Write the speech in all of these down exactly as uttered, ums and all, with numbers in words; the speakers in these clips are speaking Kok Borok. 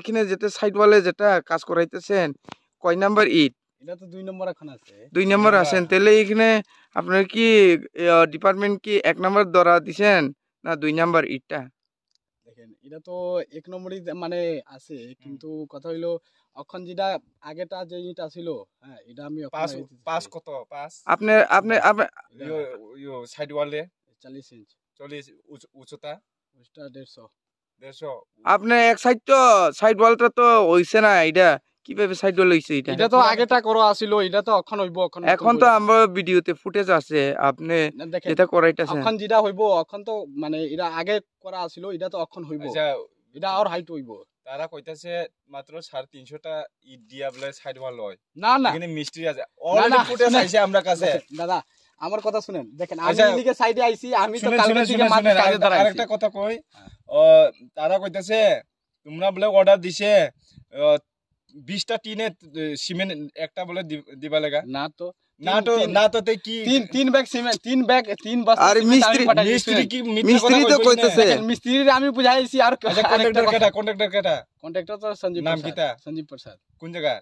এখানে যেটা সাইড ওয়ালে যেটা কাজ করাইতেছেন, কয় নাম্বার ইট? এটা তো দুই নম্বর এখন আছে। দুই নম্বর আছেন, তাহলে এখানে আপনার কি, আহ, ডিপার্টমেন্ট কি এক নম্বর ধরা দিছেন না দুই নম্বর ইটটা? দেখেন, এটা তো এক নম্বরই দে-, মানে আছে, হুম। কিন্তু কথা হইলো, অখন যেটা আগেটা যে ইট আছিল, হ্যাঁ, এটা আমি অখন পাঁচ, আইতেছি। পাঁচ কত? পাঁচ? আপনার, আপনার, আপনার ইয়ো, ইয়ো, সাইড ওয়ালে? চল্লিশ ইঞ্চ। চল্লিশ উচ-, উচ্চতা? উচ্চতা দেড়শো। দেড়শো। আপনার এক সাইড তো, সাইড ওয়ালটা তো হইছে না, এটা কিভাবে সাইড ওয়াল হইছে এটা? এটা তো আগেটা করা আছিল, এটা তো অখন হইব, অখন এখন তো আমরা ভিডিওতে ফুটেজ আছে, আপনি না, দেখেন, যেটা করাইতেছেন। অখন যেটা হইব, অখন তো মানে এটা আগে করা আছিল, এটা তো অখন হইব। আচ্ছা। এটা আর হাইট হইব। তারা কইতাছে মাত্র সাড়ে তিনশোটা ইট দিয়া বলে সাইড ওয়াল হয়। না, না। এখানে মিস্ত্রি আছে। না, already না, ফুটেজ শুনেন। আইছে আমার কাছে। দাদা, আমার কথা শুনেন। দেখেন, আমি আচ্ছা। এদিকে সাইডে আইছি, আমি তো শুনেন, কালকে শুনেন, থেকে শুনেন, মাঠে শুনেন, কাজে আরেকটা, দাঁড়াইছি। আরেকটা কথা কই। ও, তারা কইতাছে তোমরা বলে অর্ডার দিছে, ও, বিশটা টিনে, এ, সিমেন্ট একটা বলে দি-, দিবা লাগা। না তো। না তিন, তো, তিন, না তো তে কি? তিন, তিন ব্যাগ সিমেন্ট, তিন ব্যাগ, তিন বস্তা আরে সিমেন্ট আমি মিস্ত্রি, পাঠাই দিছি। মিস্ত্রি কি মিথ্যা কথা মিস্ত্রি তো কইছে না? কইতেছে। দেখেন, মিস্ত্রির আমি বুঝাইছি আর আচ্ছা, আরেকটা কন্ট্রাক্টর কথা। কেটা? কন্ট্রাক্টর কেটা? কন্ট্রাক্টর তো সঞ্জীব নাম প্রসাদ। কিতা? সঞ্জীব প্রসাদ। কোন জায়গা?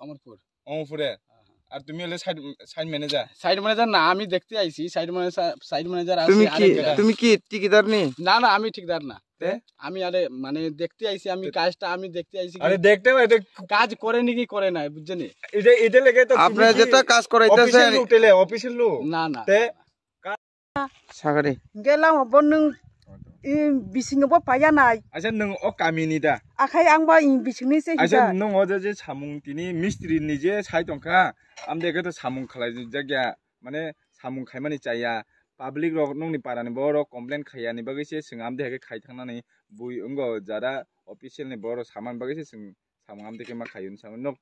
অমরপুর। অমরপুরে। হ্যাঁ, হ্যাঁ। আর তুমি হলে site, site manager? Site manager না, আমি দেখতে আইছি। সাইট ম্যানেজার, সাইট ম্যানেজার আছে তুমি কি, আরেকটা। তুমি কি ঠিকাদার নি? না, না, আমি ঠিকাদার না। তে? আমি আরে মানে দেখতে আইছি, আমি তে কাজটা আমি দেখতে আইছি কি আরে দেখতে হয়, এটা কাজ করে নাকি করে নাই, বুঝছেন? এটা, এটা লেগে তো তুমি আপনারা কি যেটা কাজ করাইতেছেন অফিসিয়াল লোক, তাহলে অফিসিয়াল লোক? না, না। তে? Sagari. Hingke lama bo nwng, i, bisingo bo paiya nai. Aisa nwng o kamini da? Akhai ang bo i bisingni se hija. Aisa nwng o je, je samung tini mistri ni je sai tongkha, amde khe to samung khlai jak ya, mane samung khaimani chaya, public rok nwngni para ni borok complain khaiya ni bagwi se chwng amde khe khai thangnani bui wngo jara official ni borok samani bagwi se chwng samung amde khe ma khaiyun samung nok.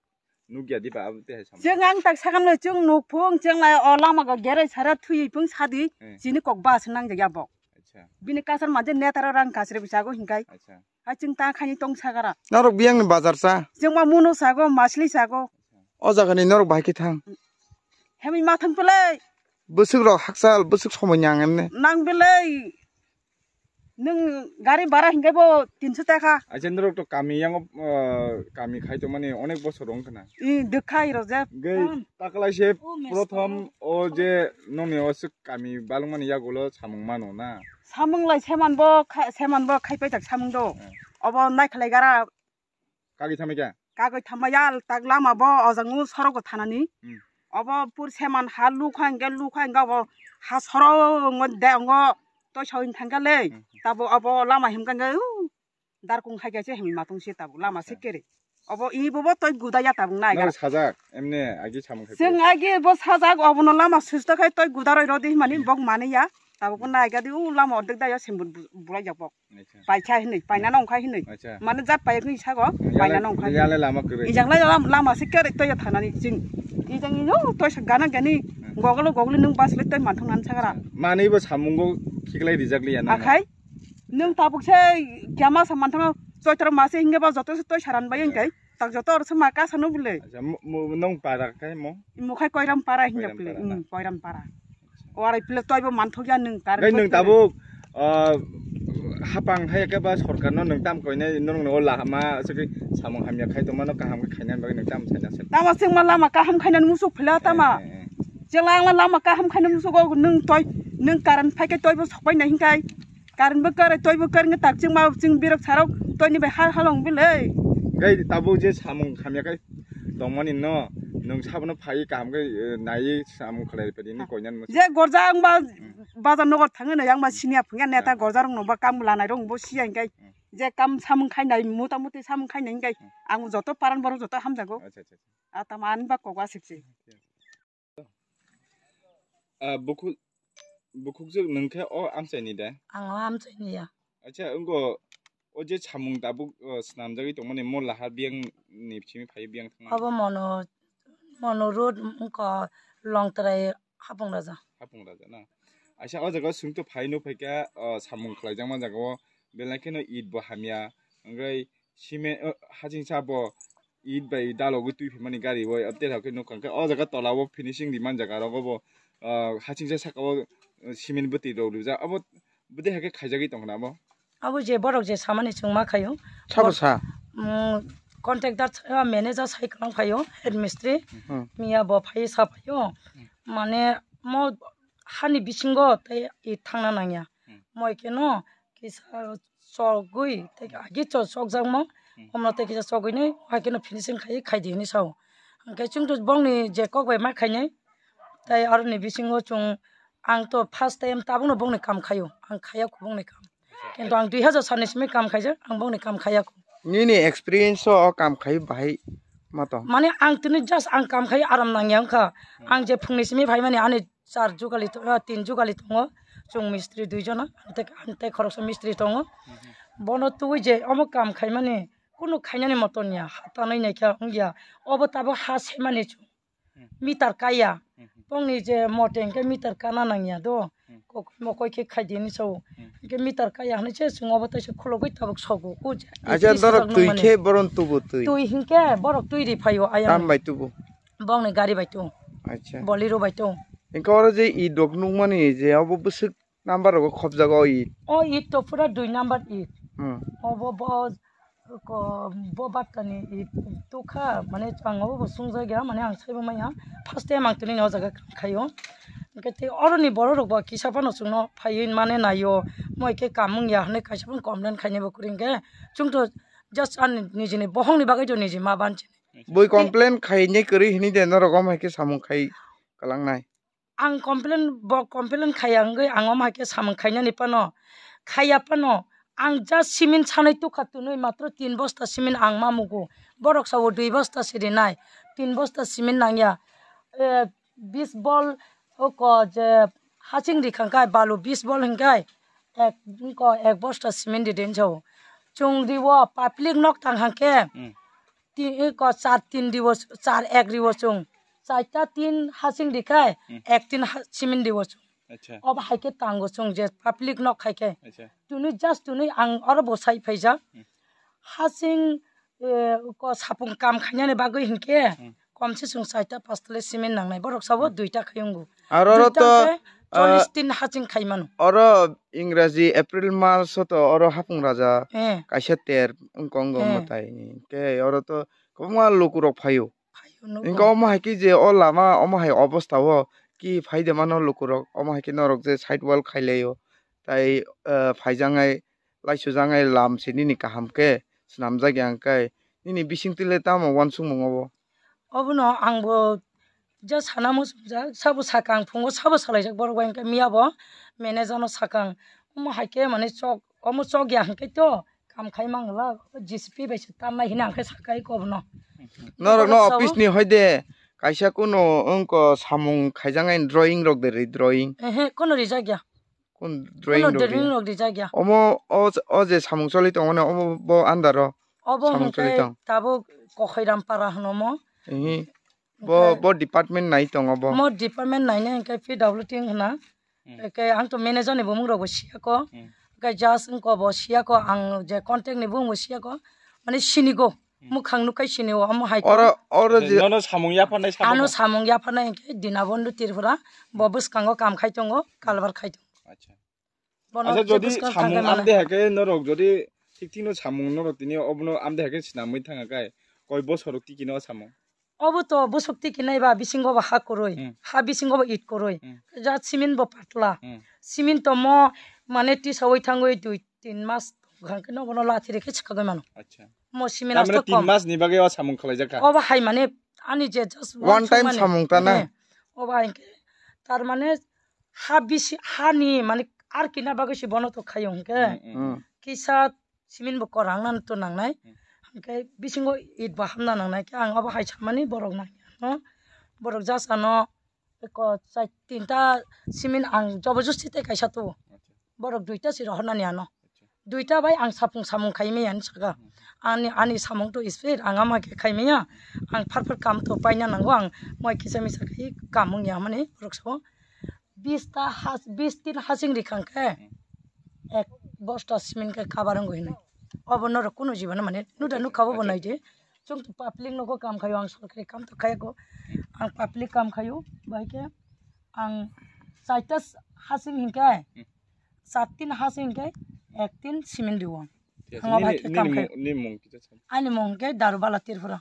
Nukya diba abo tei hai samung. Chwng ang tak sakano chwng nuk phung chwng lai o lama go gerai sara thwi phung sadi. Hmm. Chini kok bus nang ya bok. Acha. Bini kasar manje netaro rang kasre bisago hinkai. Acha. Hai chwng ta khani tong sagara. Norok biyang ni bazar sa. Chwng ma muno sago, masli sago. O jaga ni norok bahai khe thang. Hemi ma thang pelai. Bwswk rok hakchal, bwswk somoi nang emne. Nang belai. Nwng gari bara hinke bo tinso taka. Acha norok to kami yango, ah, kami khai tongmani onek bosor wng khna. I dwkhai rojak. Gei taklai se prothom o je nongni o swk kami balwngmani yagulo samung mano na. Samung lai seman bo kha-, seman bo khaipai jak samung do. Hmm. Obo naikhalai gara. Kagwi thamai kha? Kagwi thamai ya, tak lama bo o jang u sorok bo thanani. Hmm. Obo pur seman ha lukha hingke, lukha hingke obo ha sorok wngma de ongo toi sawing thangkha le. Hmm. Tabo obo lama himkha hingke, uh, darkung hai khe se himma tong se tabo lama se kere. Obo i bobo toi guda ya tabuk nai. Nang sajak, emne agi samung khai. Chwng agi bo sajak, obono lama susto khai toi guda roi rodi himani bok mani ya. Tabuk bo nai gadi u lama ordek da ya sembur bu-, bulai jak bok. Acha. Paikha hinwi, paina nongkha hinwi. Acha. Mane jat paikha hinwi sago, paina nongkha hinwi. Yale lama kwrwi. Ijang lai lam-, lama se kere toya thanani ching. Ijang yo toi sa gana gani, hmm, gogolo gogoli nung bas le toi manthung nan sagara. Manwi bo samungo khiklai rijak liya na. Akhai, nung tabuk se kya ma sa manthung, toi toro ma se hinge ba joto se toi saran bai, acha, hinkai. Tak joto oro se ma kasa no bule. Acha, mo, mo, nong para kai mo? Mo khai Koiram para hinjak Koiram bule. Para na? Hmm, Koiram para. Warai pile toibo manthokya nwng current. Gai nwng tabuk, ah, hapang hai khe ba sorkar no nwng tam koinai nwng no lama aswk samung hamya khai tongmano kaham khe khainani bagwi nwng tam saina se. Tama chwngma lama kaham khainani musuk phila tama. Eh, eh, eh. Chwngla angla lama kaham khainani musugo nwng toi nwng current phaikhe toibo sokpai nai hinkai. Current bo kwrwi, toi bo kwrwi wngwi tak chwngma chwng birok sarok toini bai hal halong bile. Gai tabuk je samung hamya khai tongmani no, nwng sabono phai kaham khe, eh, naiwi samung khlai padi ni koinani muchung. Je gorja ang ba, hmm, bazar nogo thangwi nai ang ba siniya phungya neta, hmm, gorja rok no ba kam lanai rok bo siya hinkai. Hmm. Je kam samung khainai mota muti samung khainai hinkai. Hmm. Ang joto paran borok joto hamjago. Acha, acha, acha. A tama ani ba kok aswk se. Ah, bukhuk, bukhukjwk nwng khe o amchaini de? Ang o amchaini ya. Acha, wngkha o je samung tabuk, o, swnamjagwi tongmani mo lahar biyang ni simi phai biyang thangmani. Obo mono, mono road wngkha Longtrai Hapung Raja. Hapung Raja na. Acha, o jaga o swngto phai nuk phai kha, o, samung khlaijakma jaga o belai kheno it bo hamya, wngwi cement, o, hachingsa bo it bai dalogwi twi phaimani gari bai, abtei rok khe nukha khe o jaga tola o finishing rimani jaga rogo bo, ah, hachingsa saka o, ah, cement bwtwi rok rijak, abo bwtwi hai khe khaijagwi tongkha na abo. Abo je borok je samani chwng ma khaio. Sabo sa. mm, contractor sa-, manager sai kwlang phaio, head mistri. Hmm. Miya bo phai sa phaio. Hmm. Mane mo hani bisingo tei i thangna nangya. Hmm. Moi keno kisa chogwi, tei agi cho-, chokjakmo, hmm, omno tei kisa chogwini, hai keno finishing khai, khai di hinwi sao. Hwnkhe chwngno bongni je kok bai ma khainai, tei aroni bisingo chwng, ang to first time tabukno bongni kam khaio, ang khaya kubungni kam. Kintu ang dui hazar salni simi kam khaijak, ang bongni kam khaya ku. Nini experience o kam khai bahai ma tong? Mane ang tini just ang kam khai aram nangya wngkha. Hmm. Ang je phungni simi phaimani ani char jugali to-, ah, tin jugali tongo. Chwng mistri dui jona, ang tei, ang tei khoroksa mistri tongo. Hmm. Bono tubui je omo kam khaimani kunu khainani moton ya, ha tanwi naikha wngya. Obo tabuk ha semani chwng. Hmm. Meter kaya. Hmm. Tongni je mote hwnkhe meter kana nangya do. Hmm. Kok mokoi khe khai di hinwi sao. Hmm. Hwnkhe meter kaya hinwi se chwng obo teisa khulogwi tabuk sogo. O je Acha, iri dorok sajak twi nangmani. Khe boron tubu twi? Twi hwnkhe borok twi ri phaio ayang. Tam bai tubu? Bongni gari bai tu. Acha. Bolero bai tu. Hwnkhe oro je i dok nukmani je obo bwswk number rogo khobjago o it? O it to pura dui number it. Hmm. Obo bo ko, bo battani i tukha, mane ang obo bo sungjakya, mane ang saibo maya, first time ang tini o jaga khaio. Hwnkhe tei oroni borok rok bo kisa phano chwngno phaiwi mane naio, moi khe kamung ya hinwi kaisa phano complain khainai bo kwrwi hwnkhe, chwng to just ani nijini bohongni bagwi to niji ma banchini. Bui complain khainai kwrwi hinwi de norok omo hai khe samung khai kwlangnai? Ang complain, bo complain khaiya wngwi ang omo hai khe samung khainani phano, khaiya phano. Ang just cement sanwi tukha tunwi matro tin bosta cement ang ma mugo. Borok sao dui bosta se rinai, tin bosta cement nangya. Eh, bis bol oko je haching rikhang kai balu bis bol hingkai ek, ko ek bosta cement ri den sao. Chwng riwo public nok tang hangke Hmm. ti-, eko char tin riwo, char ek riwo chwng. Chaita tin haching rikhai, Hmm. ek tin ha-, cement riwo chwng. Acha. Obo hai khe tango chwng je public nok khai khe. Acha. Twnwi just twnwi ang oro bo sai phaijak. Hmm. Haching, eh, ko sapung kam khainani bagwi hinkhe Hmm. komse chwng chaita pastale cement nangnai. Borok sabo Hmm. duita khai wngo. Aro oro Duita to, hwnkhe chollish ah, tin haching khai mano. Oro Ingraji April mas o to oro hapung raja Eh. kaisa ter wngkong wngkong Eh. mwtai. Hwnkhe oro to kwbangma lukurok phaio. Phaio nugo. Hwnkhe omo hai khe je o lama omo hai obostha o ki phaide mano lukurok, omo hai khe norok je side wall khailaio, tai, eh, phaijaknai, laisojaknai lam se nini kaham khe swnamjakya hwnkhe nini bisingtwi le tamo uansukmung obo? Obono angbo je sana muchungjak, sabo sakang phungo sabo salaijak borok bai hwnkhe miya bo manager no sakang, omo hai khe mane chok, omo chokya hwnkhe to kam khai mangla, J C B bai se tamnai hinwi ang khe sakai kobono. Norok no Borok sao? Office ni hoide kaisa kuno wngko samung khaijaknai drawing rok de ri drawing. Ehe, kuno rijak ya. Kun Kuno drawing rok drawing ri. Rok rijak ya. Omo o, o je samung choli tongo ne omo bo under o Obo samung choli hwnkhe tong. Tabuk Kokhairam para hwno mo. Ehe. Bo, Hwnkhe bo department nai tongo bo. Mo department nainai hwnkhe P W D hwna. Hmm. Hwnkhe ang to manager ni bumung rok bo siya ko. Hmm. Hwnkhe just wngko bo siya ko, ang je contact ni bumung bo siya ko. Mane sini go. Hmm. Mukhang nukai sini o, omo hai ko. Oro, oro je Nono samung yapharnai sabo Ano ba? Samung yapharnai hwnkhe Dinabondhu Tripura. Bo Hmm. bwskango kam khai tongo, kalbar khai tongo. Acha. Bono Acha, je jodi bwskang samung thangkhe mane. Amde hake norok jodi thik thikno samung norok tini obono amde hake sinamwi thangkha kai, koi bosor rok tikino samung? Obo to bwswk tiki nai ba bisingo bo ha kwrwi, Hmm. ha bisingo bo it kwrwi. Hmm. Ja simin bo patla. Hmm. Simin to mo mane tisawi thangwi dui tin mas hwnkhe no bono lathi rikhe swkagwi mano. Acha. Mo simin Tamni asto tin kom. Mas ni bagwi o samung khwlaijak kha? Obo hai mane ani je just One time samung ta na? Eh, obo hai khe tar mane ha bisi, hani mane ar kina bagwi se bono to khayo hwnkhe. Hmm, hmm. Hmm. Kisa simin bo kwrang nang to nangnai. Hmm. Hwnkhe bisingo it bo hamna nangnai khe ang obo hai samani borok nang no. Borok jasa no eko chai tinta simin ang jobojosti tei kaisa tubu. Acha. Borok duita se rohornani ano. Acha. Duita bai ang sapung samung khai maya hinwi saka. Hmm. Ani, ani samung to speed ang ama khe khai maya. Ang phar phar kam to paina nango ang moi kisa misa khai kam wngya mani borok sabo. Bis ta has, bis tin hasing rikhang khe Hmm. ek bosta simin khe kabar wngwi hinwi. Obo norok kunu jibana mane nuda nukha bo Acha. Naidi. Chwng to public nogo kam khayo, ang sorkari kam to khayako. Hmm. Ang public kam khayo, bai khe ang chaita hasing hinkhe Hmm. Char tin hasing khe ek tin simin rio. Thangma bai khe kam khe. Nini mung kisa sa. Ani mung khe Darubala Tripura.